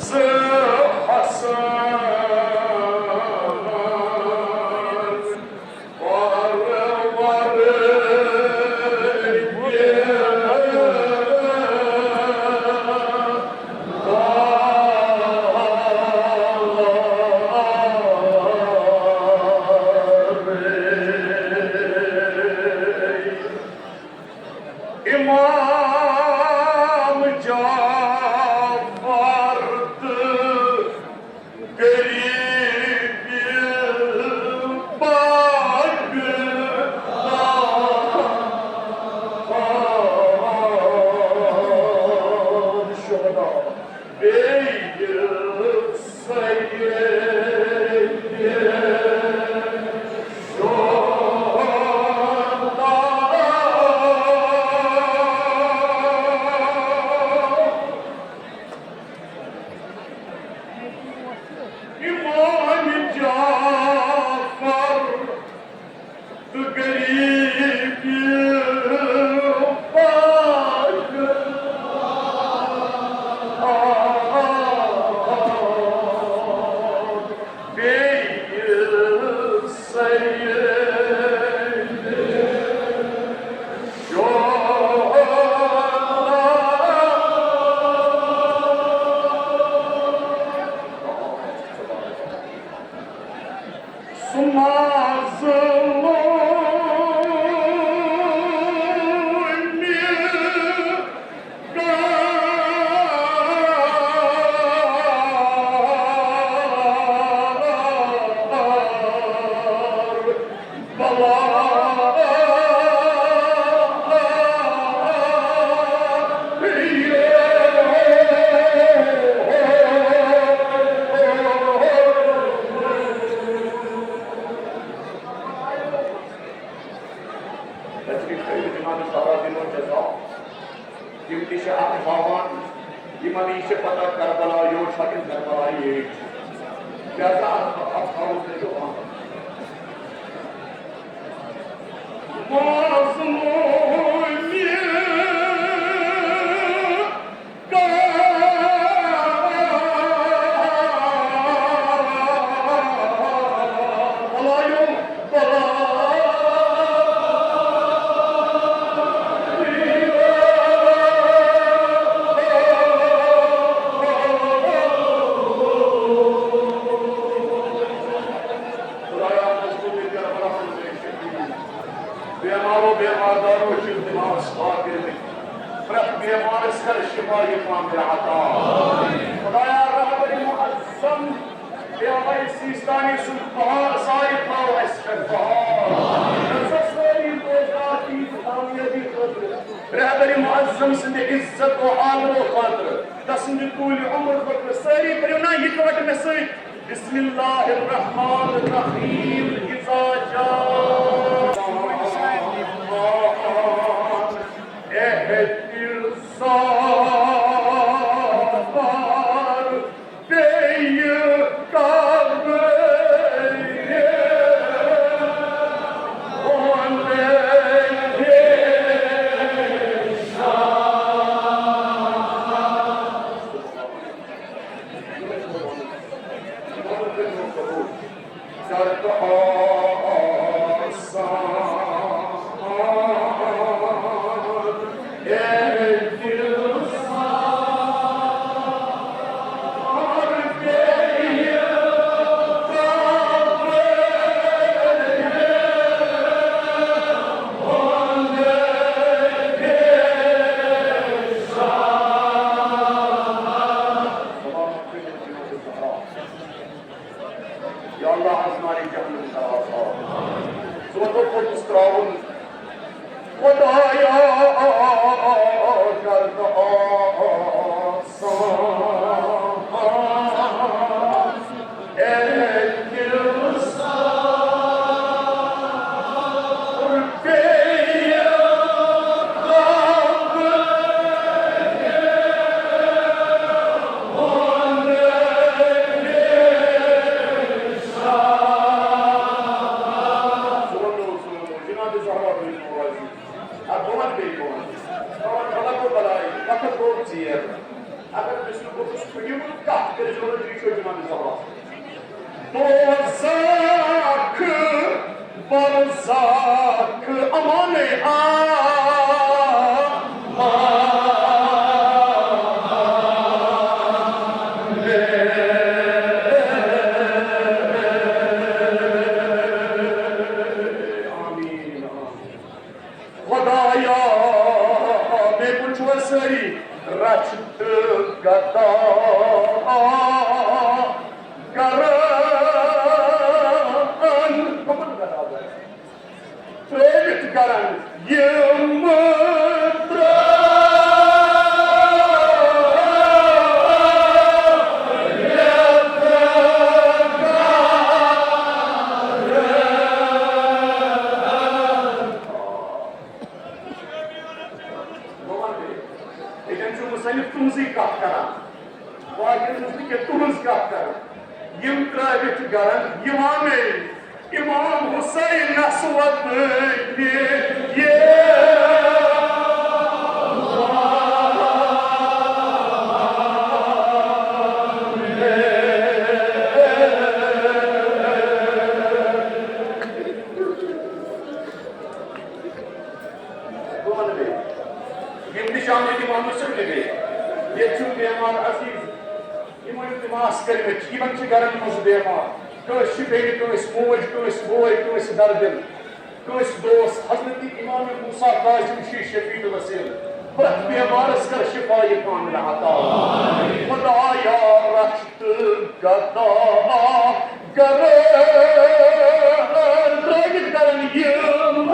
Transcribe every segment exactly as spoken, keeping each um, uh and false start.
حسن امام جعفر تہٕ غریب پاک شہدا، بیٚیہِ سید شہدا۔ امام جعفر تہٕ غریب پاک بیٚیہِ سید شہدا۔ سُہ مظلوم تشریف تھٲیِو، جناب زہرا دِنو جزا۔ تِم تہِ چھِ اَتھ ہاوان، یِمن یہِ چھِ پتہ کربلا یوت چھا کِنہٕ کربلا ییٚتۍ چھِ۔ لہذا اَتھ، اَتھ ہاوُن تھٲیِو آن۔ مظلوم بیمارو بیمار دارو چھِ دماغس پاک کٔرمٕتۍ۔ پرٛٮ۪تھ بیمارس کر شفا یہِ کامل عطا۔ خدایا رہبر معظم، اے آقای سیستانی سُنٛد بہار سارے تھاو اَسہِ پٮ۪ٹھ بہار۔ نظر سٲری روزگار تیٖژ کامیٲبی خٲطرٕ، رہبر معظم سٕنٛدِ عزت و آبرو خٲطرٕ، تسٕنٛدِ طوٗلہِ عمر خٲطرٕ سٲری پٔرِو نا یِکوَٹہٕ مےٚ سۭتۍ۔ بسم اللہ الرحمن الرحیم۔ اذا جاء اهدنا الصراط۔ بیٚیہِ کَرٕ بہٕ یا اللہ، از نارِ جہنم کر آزاد۔ ژٕ وَنو پوٚتُس ترٛاوُن۔ خدایا، کر تہٕ آسان۔ اے دل سار، بیٚیہِ رب۔ سونو، سونو، جناب زہرا بن موازی۔ اب بہت بے کون۔ اور بھلا کو بھلائی، وقت کو زیر۔ اگر بسم یِمن کتھ کٔرِو، یہِ چھُ جناب زبر۔ دوزخ، برزخ، امان، آ، آمین۔ خدایا، بیٚیہِ کُن چھِو سٲری رچھِ تہٕ گدا کران۔ کٕمن گدا کران؟ ترٲوِتھ کران یِم ترٛٲوِتھ کران۔ بہٕ وَنہٕ، ییٚتٮ۪ن چھُ مُصنِف تُہٕنٛزٕے کَتھ کران، باقیَن ہٕنٛز نہٕ کینٛہہ، تُہٕنٛز کَتھ کران۔ یِم ترٛٲوِتھ گرن یِوان مےٚ امام حسینس وطنی۔ بہٕ وَنہٕ بیٚیہِ، یِم تہِ چھِ آمٕتۍ یِم آمٕتۍ چھِنہٕ بیٚیہِ۔ ییٚتہِ چھُ بیمار عزیٖز، یِمو یِم تِماس کٔرمٕتۍ چھِ، یِمن چھِ گرن منٛز بیمار۔ کٲنٛسہِ چھِ بیٚنہِ، کٲنٛسہِ موج، کٲنٛسہِ بوے، کٲنٛسہِ دردِل، کٲنٛسہِ دوس۔ حضرت امام موسیٰ کاظم شیٖش شفیع الوسیل، پرٛٮ۪تھ بیمارس کر شفایہِ کاملہ عطا۔ خدایا رچھ تہٕ گدا کران۔ ترٲوِتھ کران یِم۔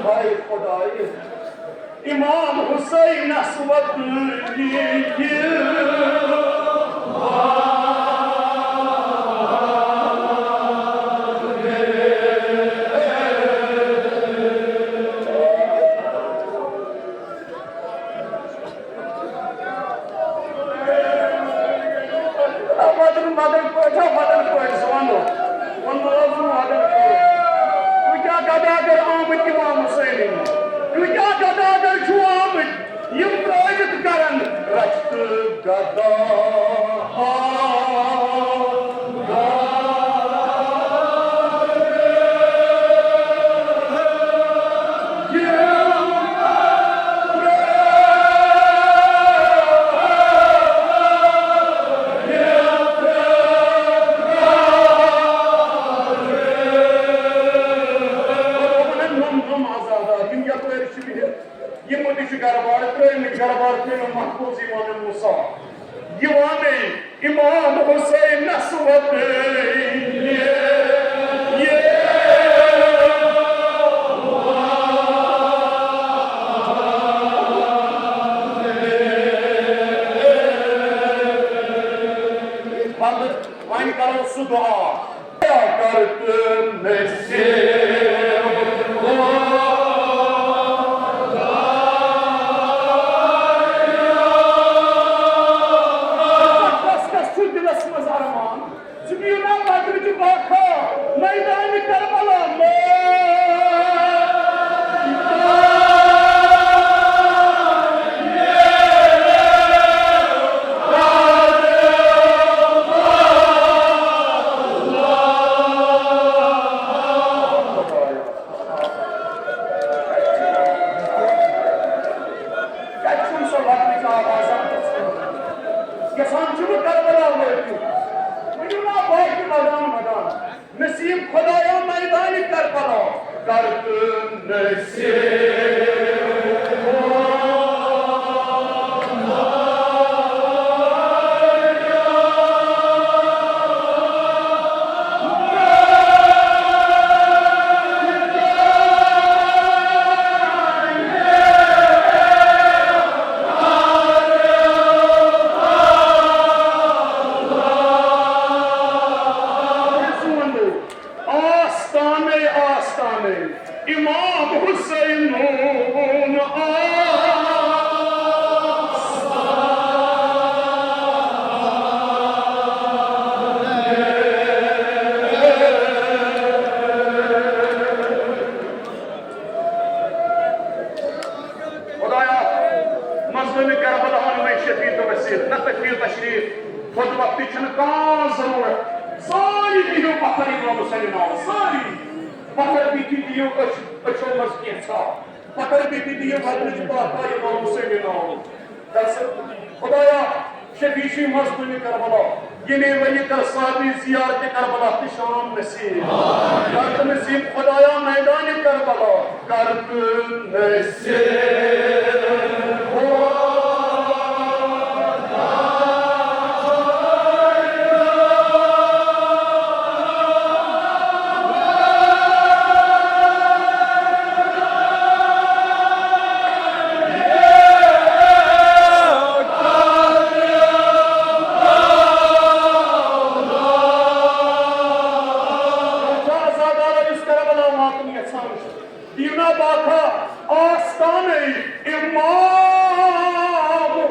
ہاے خدایہِ، امام حسینس وطنی۔ مدن، مدن پٲٹھۍ، مدن پٲٹھۍ، سُہ وَنو۔ وَنو حظ، مدن پٲٹھۍ۔ تُہۍ کیٛاہ گداگر آمٕتۍ امام حسینٕنۍ؟ تُہۍ کیٛاہ گداگر چھِو آمٕتۍ؟ یِم ترٲوِتھ کرن رچھِ تہٕ گدا۔ یِمو تہِ چھِ گرٕ بار ترٲومٕتۍ، گرٕ بار ترٲومٕتۍ محفوظ امام موسیٰ۔ یِوان امام حسینس وطنی۔ وۄنۍ کرو سُہ دُعا۔ کر تہٕ نصیب۔ کس کس چھُ دِلس منٛز ارمان؟ سُہ دِیِو نا بدرٕچہِ باکھا میدانِ کربلا منٛز۔ کتہِ چھُم سۄ لۄکٕٹ آواز اکھ؟ یژھان چھُ بہٕ کربلا وٲتِو۔ ؤنِو نا باقٕے مدان مدان۔ نصیب خدایا میدانِ کربلا کر تہٕ نصیب۔ آستانے آستانے امام حسین۔ ضرورت۔ سٲری بِہِو پتھر امام حسین ناو، سٲری۔ پتھر بِہِتھ دِیِو أچھ، أچھو منٛز کینٛژھا۔ پتھر بِہِتھ دِیِو بدنٕچ باقا امام حسین ناو۔ دس، خدایا، شفیع چھُے مظلوم کربلا، ییٚمے ؤری کر صحابی زیارت کربلا تہِ شام نصیب۔ کر تہٕ نصیب خدایا میدان کربلا، کر تہٕ نصیب۔ دیٖنا باقا آستانَے امام حسین۔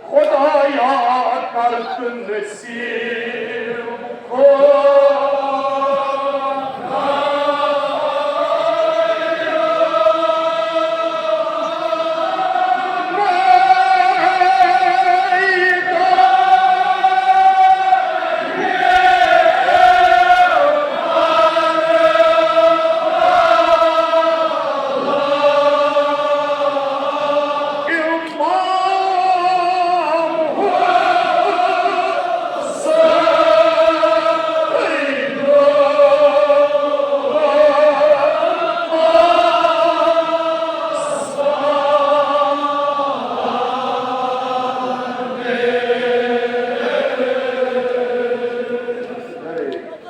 خدایا کر تہٕ نصیب خدا۔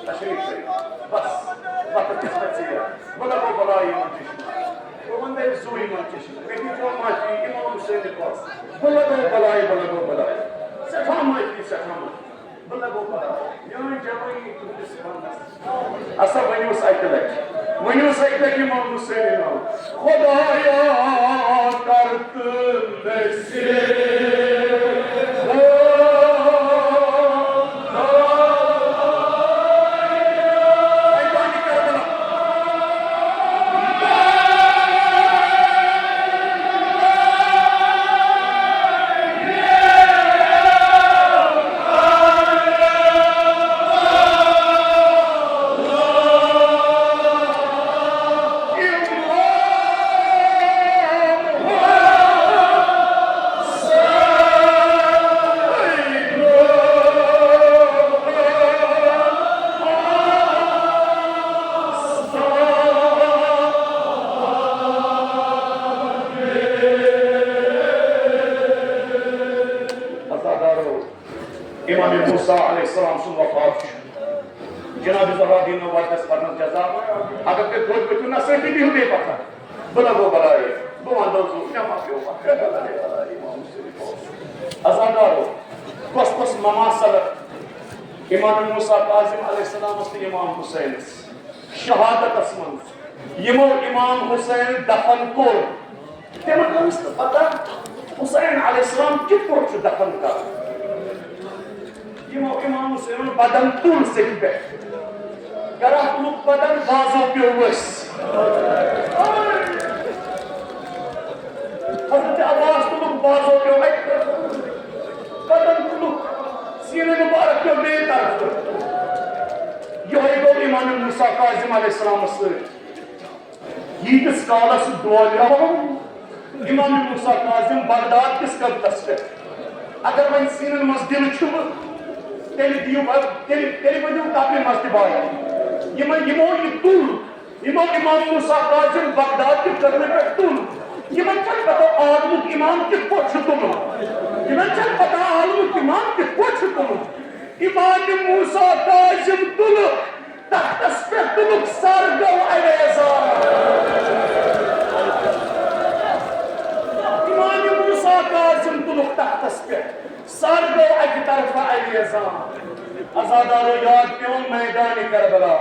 تشریف تھٲیِو۔ بس، وقت گژھِ نہٕ ژیر۔ بہٕ لگو بلاے یِمن چشمن۔ بہٕ وَنہٕ تۄہہِ زُو یِمن چشمن۔ مےٚ دیٖزیو معٲفی، اِمام حُسینہِ پاس۔ بہٕ لگو بلاے، بہٕ لگو بلاے۔ سٮ۪ٹھاہ معٲفی، سٮ۪ٹھاہ معٲفی۔ بہٕ لگو بلاے۔ میٲنۍ جوٲنی تُہنٛدِس پنس۔ ہسا ؤنِوس اَکہِ لٹہِ۔ ؤنِوس اَکہِ لٹہِ اِمام حُسینہِ ناو۔ خدایا کر تہٕ نصیب۔ عزادارو، امام موسیٰ علیہ السلام سُنٛد وفات چھُ۔ جناب زہرا دیٖنو وردس پرنس جزا۔ اگر تُہۍ توتہِ ؤتھِو نہ سۭتۍ بِہِو بیٚیہِ پتھر۔ بہٕ لگو بلاے۔ بہٕ ونہٕ زُو، مےٚ ما پیوٚو وقت۔ عزادارو، کۄس کۄس مماثلت امام موسیٰ کاظم علیہ السلامس تہٕ امام حسینس شہادتس منٛز، یِمو امام حسین دفن کوٚر، تِمن ٲس نہٕ پتہ حسین علیہ السلام کِتھ پٲٹھۍ چھُ دفن کرُن۔ یِمو امام حسینن بدن تُل سیٚکہِ پٮ۪ٹھ۔ گرا تُلُکھ بدن، بازو پیوٚو ؤسۍ۔ حضرت عباس تُلُکھ بازو پیوٚو اَکہِ طرفہٕ۔ بدن تُلُکھ، سیٖنہٕ مُبارک پیوٚو بیٚیہِ طرفہٕ۔ یِہوٚے گوٚو امام موسیٰ کاظم علیہ السلامس سۭتۍ۔ ییٖتِس کالس ڈولیو امام موسیٰ کاظم بغداد کِس قبلس پٮ۪ٹھ، اگر وۄنۍ سیٖنن منٛز دِل چھُ، تیٚلہِ دِیِو، تیٚلہِ، تیٚلہِ ؤنِو قبرِ منٛز تہِ باقٕے۔ یِمن، یِمو یہِ تُل، یِمو امام موسیٰ کاظم بغداد کہِ قبلہِ پٮ۪ٹھ تُل، یِمن چھَنہٕ پتہ عالمُک امام کِتھ پٲٹھۍ چھُ تُلُن۔ یِمن چھَنہٕ پتہ عالمُک امام کِتھ پٲٹھۍ چھُ تُلُن۔ امام موسیٰ کاظم تُلہٕ تختس پٮ۪ٹھ، تُلُکھ سر گوٚو اویزان۔ امام موسیٰ کاظم تُلُکھ تختس پٮ۪ٹھ، سر گوٚو اکہِ طرفہٕ اویزان۔ عزادارو، یاد پیوٚن میدان کربلا۔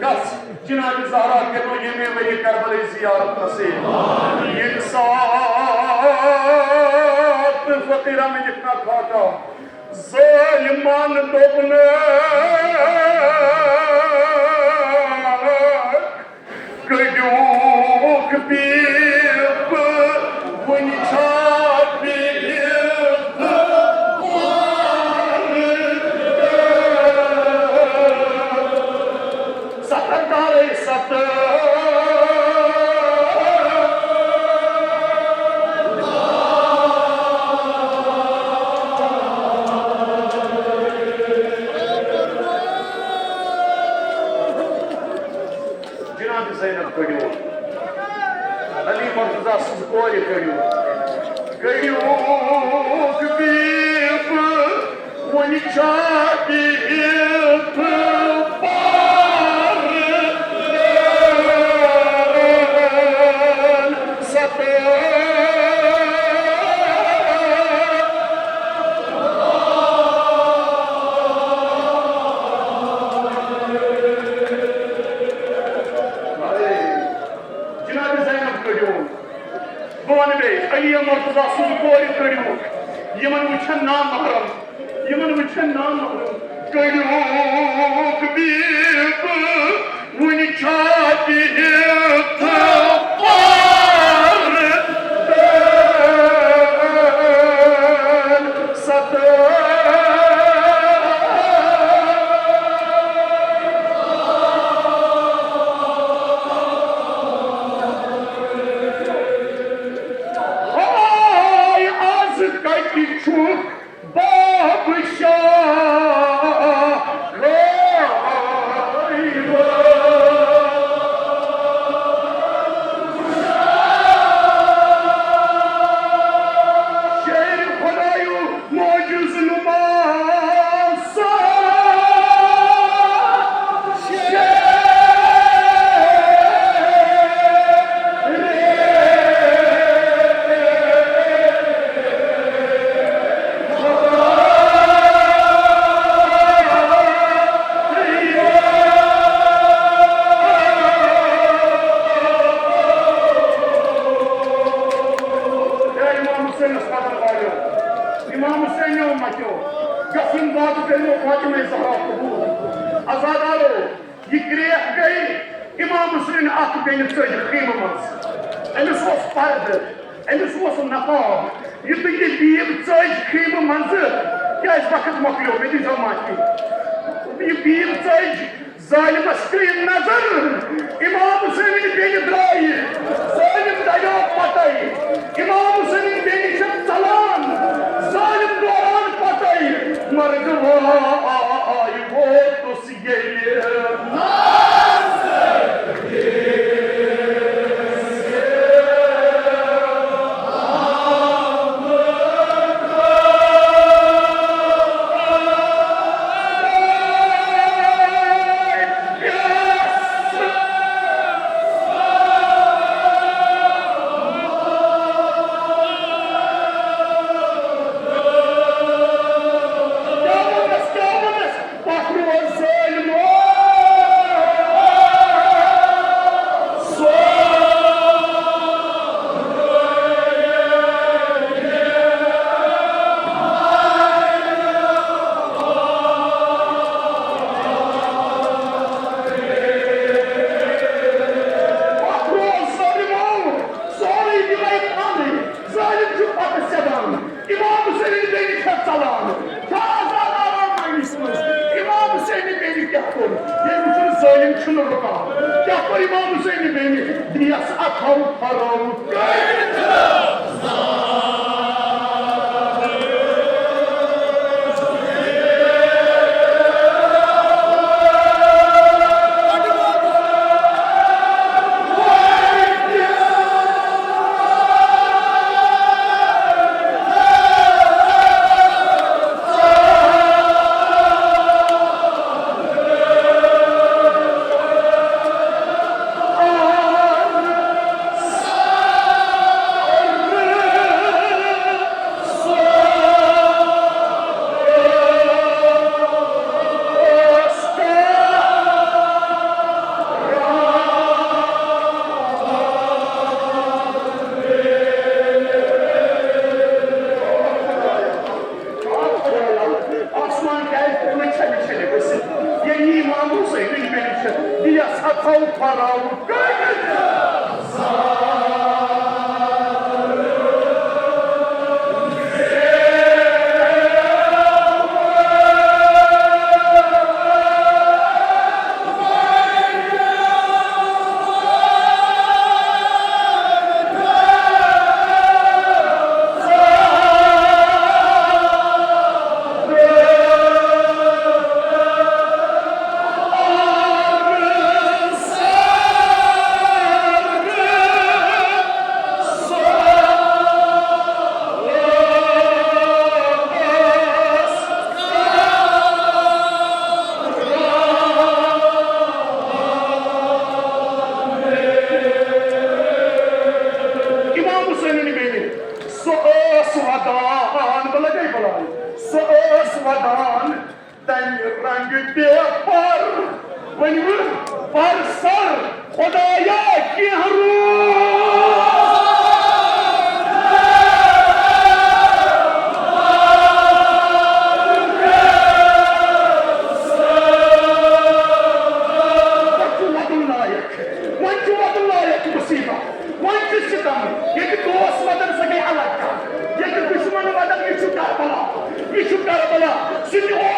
گژھ جناب زہرا کرنو ییٚمے ؤری کربلٕچ زیارت نصیب۔ ییٚمہِ ساتہٕ فقیرہ مےٚ دِکھ نہ کھاتا، ظٲلمان دوٚپنَکھ، کٔڑیوکھ بیٖب، وُنہِ چھا بیٖب؟ ستر دارے ستر۔ جناب زینب کٔڑِو۔ علی مرتضیٰ سٕنٛز کورِ کٔڑِو۔ کٔڑِو بیٖب، وۄنۍ چھا بیٖب پارٕ ستٲوِتھ۔ جناب زینب کٔڑِو۔ بہٕ وَنہٕ بیٚیہِ، علی مرتضیٰ سٕنٛز کورِ کٔڑِو۔ یِمن وٕچھن نامحرم، یِمن وٕچھن نامحرم۔ کٔڑِوکھ بیٖب، وُنہِ چھا بِہِتھ پردن ستٲوِتھ۔ ہاے، از کتہِ چھُکھ باب شاہ غٲیبہ۔ شیر خدایو معجز نما سا۔ شیر یا امام حسینس قدر والو، امام حسینو متیو، گژھن وعدٕ کٔرِو فاطمہ زہرا قبول۔ عزادارو، یہِ کرٛیکھ گٔے امام حسینٕنۍ اکھ بیٚنہِ ژٔج خیمہٕ منٛز۔ أمِس اوس پردٕ، أمِس اوس نقاب۔ یُتھُے یہِ بیٖب ژٔج خیمہٕ منٛزٕ، کیٛازِ وقت مۄکلیو، مےٚ دیٖزیو معٲفی۔ یہِ بیٖب ژٔج، ظٲلمس پیٚیہِ نظر، امام حسینٕنۍ بیٚنہِ درٛایہِ، ظٲلم دریو پتے، امام حسینٕنۍ بیٚنہِ چھِ ژلان، ظٲلم دوران پتے، مرگ ووت۔ ییٚلہِ پکھ روز ظٲلمو۔ پکھ روز ظٲلمو، سورُے دِمے پانَے۔ ظٲلم چھُ پتہٕ سیدان۔ امام حسینٕنۍ بیٚنہِ چھےٚ ژلان۔ کیٛاہ عذاب آو مٲنِس منٛز؟ امام حسینٕنۍ بیٚنہِ کیٛاہ کوٚر؟ ییٚلہِ وٕچھُن ظٲلم چھُنہٕ رُکان۔ کیٛاہ کوٚر امام حسینٕنۍ بیٚنہِ؟ دِیَس اَتھو پھرو۔ ژھٮ۪تھو پھراوُکھ۔ امام حسینن بیٚنہِ، سۄ ٲس ودان، بہٕ لگے بلاے، سۄ ٲس ودان تمہِ رنگہٕ بے پر، ؤنِو، پر سر، خدایا کینٛہہ روٗد۔ وۄنۍ چھُ وَدُن لایق، وۄنۍ چھُ وَدُن لایق مُصیبت، وۄنۍ چھُ سِتم۔ ییٚتہِ دوس وَدن، سۄ گٔے الگ کَتھ۔ ییٚتہِ دُشمن وَدن، یہِ چھُ کربلا، یہِ چھُ کربلا۔ سُہ تہِ اوس